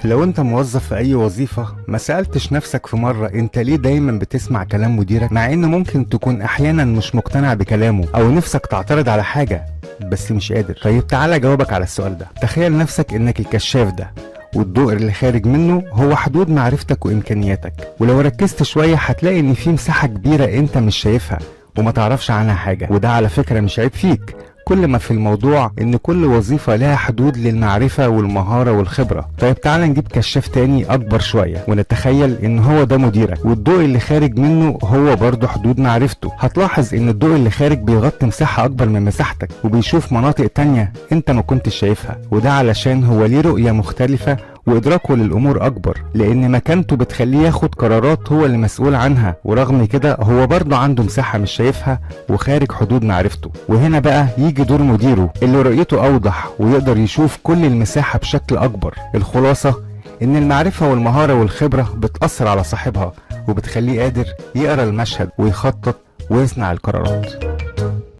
لو انت موظف في اي وظيفة، ما سألتش نفسك في مرة انت ليه دايما بتسمع كلام مديرك، مع ان ممكن تكون احيانا مش مقتنع بكلامه او نفسك تعترض على حاجة بس مش قادر؟ طيب تعالى اجاوبك على السؤال ده. تخيل نفسك انك الكشاف ده، والضوء اللي خارج منه هو حدود معرفتك وامكانياتك. ولو ركزت شوية هتلاقي ان في مساحة كبيرة انت مش شايفها وما تعرفش عنها حاجة. وده على فكرة مش عيب فيك، كل ما في الموضوع ان كل وظيفة لها حدود للمعرفة والمهارة والخبرة. طيب تعال نجيب كشاف تاني اكبر شوية ونتخيل ان هو ده مديرك، والضوء اللي خارج منه هو برضه حدود معرفته. هتلاحظ ان الضوء اللي خارج بيغطي مساحة اكبر من مساحتك وبيشوف مناطق تانية انت ما كنتش شايفها، وده علشان هو ليه رؤية مختلفة وإدراكه للأمور أكبر، لأن مكانته بتخليه ياخد قرارات هو اللي مسؤول عنها. ورغم كده هو برضه عنده مساحة مش شايفها وخارج حدود معرفته. وهنا بقى يجي دور مديره اللي رؤيته أوضح ويقدر يشوف كل المساحة بشكل أكبر. الخلاصة إن المعرفة والمهارة والخبرة بتأثر على صاحبها وبتخليه قادر يقرأ المشهد ويخطط ويصنع القرارات.